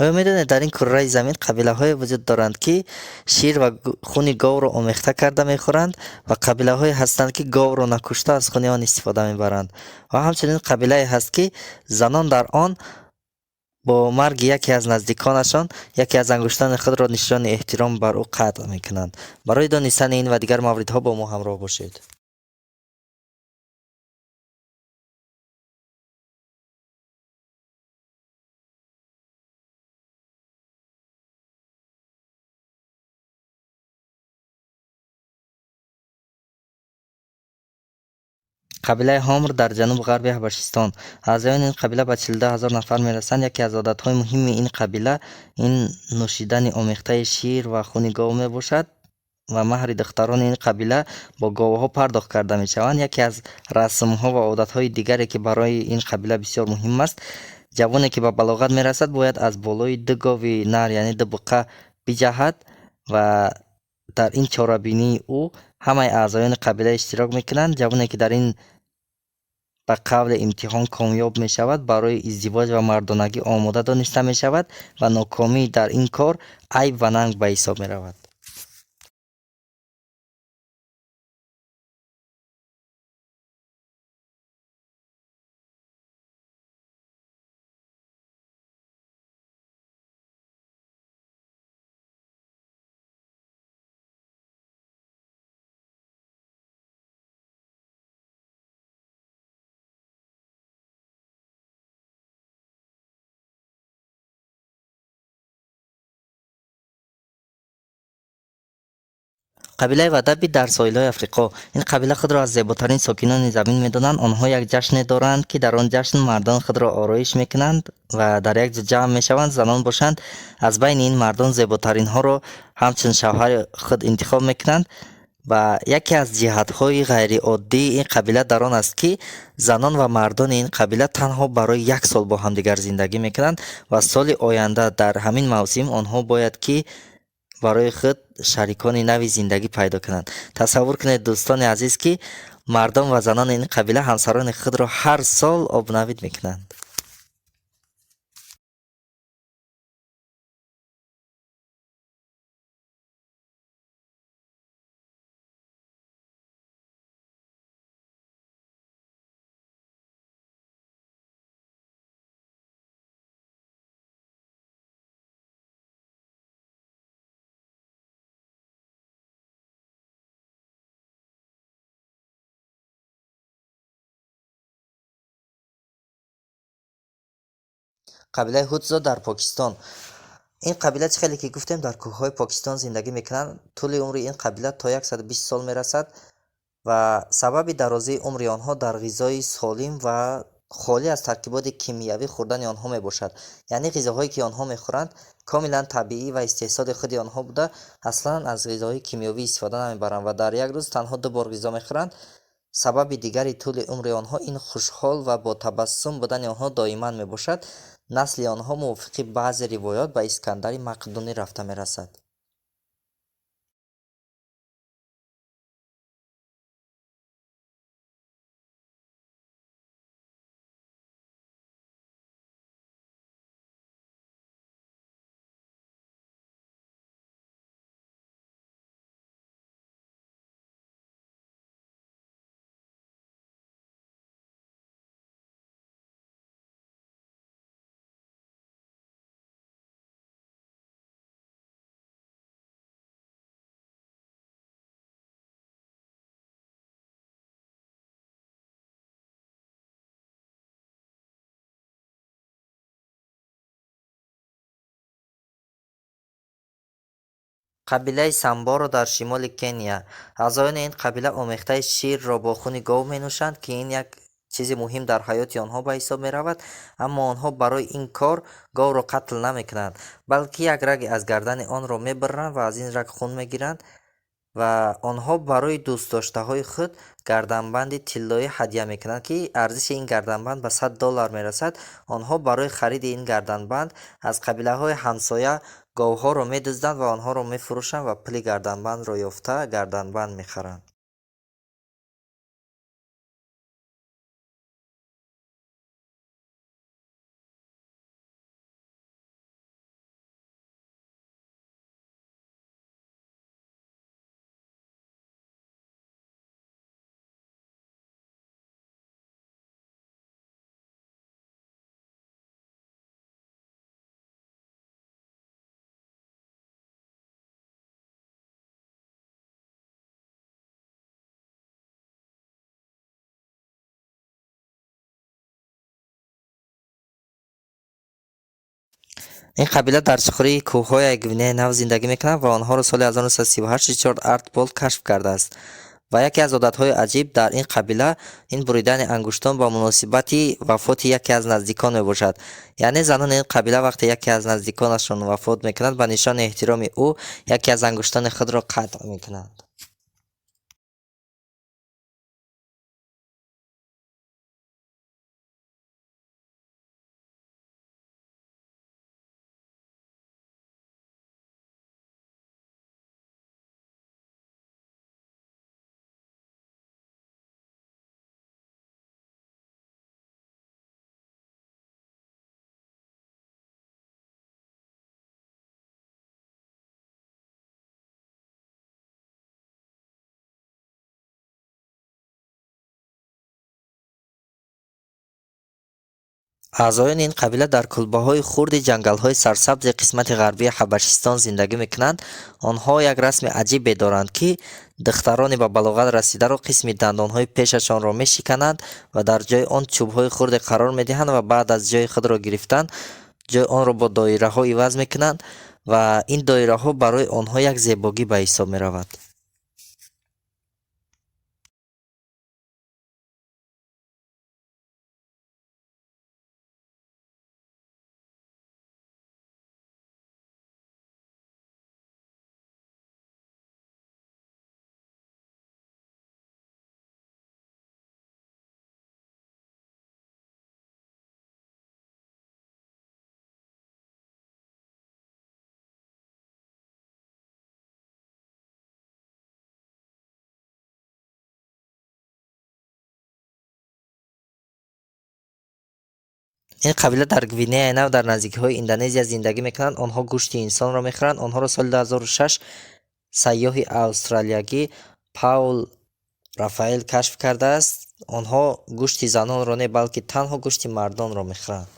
Оё медонед, дар ин курраи замин қабилаҳое вуҷуд доранд, ки шир ва хуни говро омехта карда мехӯранд ва қабилаҳое ҳастанд, ки говро накушта аз хуни он истифода мебаранд. Ва ҳамчунин қабилае ҳаст, ки занон дар он бо марги яке аз наздиконашон яке аз ангуштони худро нишони эҳтиром бар ӯ қатъ мекунанд. Барои донистани ин ва дигар мавридҳо бо мо ҳамроҳ бошед. Қабилаи Ҳомр дар ҷанубу ғарби Ҳабашистон. Аъзоёни ин қабила ба 42 000 нафар мерасанд. Яке аз одатҳои муҳими ин қабила ин нӯшидани омехтаи шир ва хуни гов мебошад ва маҳри духтарони ин қабила бо говҳо пардохт карда мешаванд. Яке аз расмҳо ва одатҳои дигаре, ки барои ин қабила бисёр муҳим аст, ҷавоне, ки ба балоғат мерасад, бояд аз болои ду гови нар, яъне ду буқа биҷаҳад ва дар ин чорабинии ӯ ҳамаи аъзоёни қабила иштирок мекунанд. Ҷавоне, ки дар ин ба қавли имтиҳон комёб мешавад, барои издивоҷ ва мардонагӣ омода дониста мешавад ва нокомӣ дар ин кор айб ва нанг ба ҳисоб меравад. Қабилаи Вадаби дар соҳилҳои Африқо. Ин қабила худро аз зеботарин сокинони замин медонанд. Онҳо як ҷашне доранд, ки дар он ҷашн мардон худро ороиш мекунанд ва дар як ҷо ҷамъ мешаванд. Занон бошанд, аз байни ин мардон зеботаринҳоро ҳамчун шавҳари худ интихоб мекунанд. Ва яке аз ҷиҳатҳои ғайриоддии ин қабила дар он аст, ки занон ва мардони ин қабила танҳо барои як сол бо ҳамдигар зиндагӣ мекунанд ва соли оянда дар ҳамин мавсим онҳо бояд ки барои худ шарикони нави зиндагӣ пайдо кунанд. Тасаввур кунед, дӯстони азиз, ки мардон ва занони ин қабила ҳамсарони худро ҳар сол обнавид мекунанд. Қабилаи Ҳудзо дар Покистон. Ин қабила, чӣ хеле ки гуфтем, дар кӯҳҳои Покистон зиндагӣ мекунанд. Тӯли умри ин қабила то 120 сол мерасад ва сабаби дарозии умри онҳо дар ғизои солим ва холӣ аз таркиботи кимиёвӣ хӯрдани онҳо мебошад. Яъне ғизоҳое, ки онҳо мехӯранд, комилан табиӣ ва истеҳсоли худи онҳо буда, аслан аз ғизоҳои кимиёвӣ истифода намебаранд ва дар як рӯз танҳо ду бор ғизо мехӯранд. Сабаби дигари тӯли умри онҳо ин хушҳол ва бо табассум будани онҳо доиман мебошад. Насли онҳо мувофиқи баъзе ривоят ба Искандари Мақдунӣ рафта мерасад. Қабилаи Самборо дар шимоли Кения. Аъзоёни ин қабила омехтаи ширро бо хуни гов менӯшанд, ки ин як чизи муҳим дар ҳаёти онҳо ба ҳисоб меравад, аммо онҳо барои ин кор говро қатл намекунанд, балки як раги аз гардани онро мебаранд ва аз ин раг хун мегиранд ва онҳо барои дӯстдоштаҳои худ гарданбанди тиллоӣ ҳадя мекунанд, ки арзиши ин гарданбанд ба 100 доллар мерасад. Онҳо барои хариди ин гарданбанд аз қабилаҳои ҳамсоя говҳоро медузданд ва онҳоро мефурӯшанд ва пули гарданбандро ёфта гарданбанд мехаранд. Ин қабила дар чуқурии кӯҳҳои Гвинеяи Нав зиндагӣ мекунанд ва онҳоро соли 1938 Ричард Артболд кашф кардааст. Ва яке аз одатҳои аҷиб дар ин қабила ин буридани ангуштон ба муносибати вафоти яке аз наздикон мебошад. Яъне занони ин қабила вақте яке аз наздиконашон вафот мекунад, ба нишони эҳтироми ӯ яке аз ангуштони худро қатъ мекунанд. Аъзоёни ин қабила дар кулбаҳои хурди ҷангалҳои сарсабзи қисмати ғарбии Ҳабашистон зиндагӣ мекунанд. Онҳо як расми аҷибе доранд, ки духтарони ба балоғат расидаро қисми дандонҳои пешашонро мешикананд ва дар ҷои он чӯбҳои хурде қарор медиҳанд ва баъд аз ҷои худро гирифтан ҷои онро бо доираҳо иваз мекунанд ва ин доираҳо барои онҳо як зебогӣ ба ҳисоб меравад. Ин қабила дар Гвинеяи Нав дар наздикиҳои Индонезия зиндагӣ мекунанд. Онҳо гӯшти инсонро мехӯранд. Онҳоро соли 2006 сайёҳи австралиягӣ Паул Рафаэл кашф кардааст. Онҳо гӯшти занонро не, балки танҳо гӯшти мардонро мехӯранд.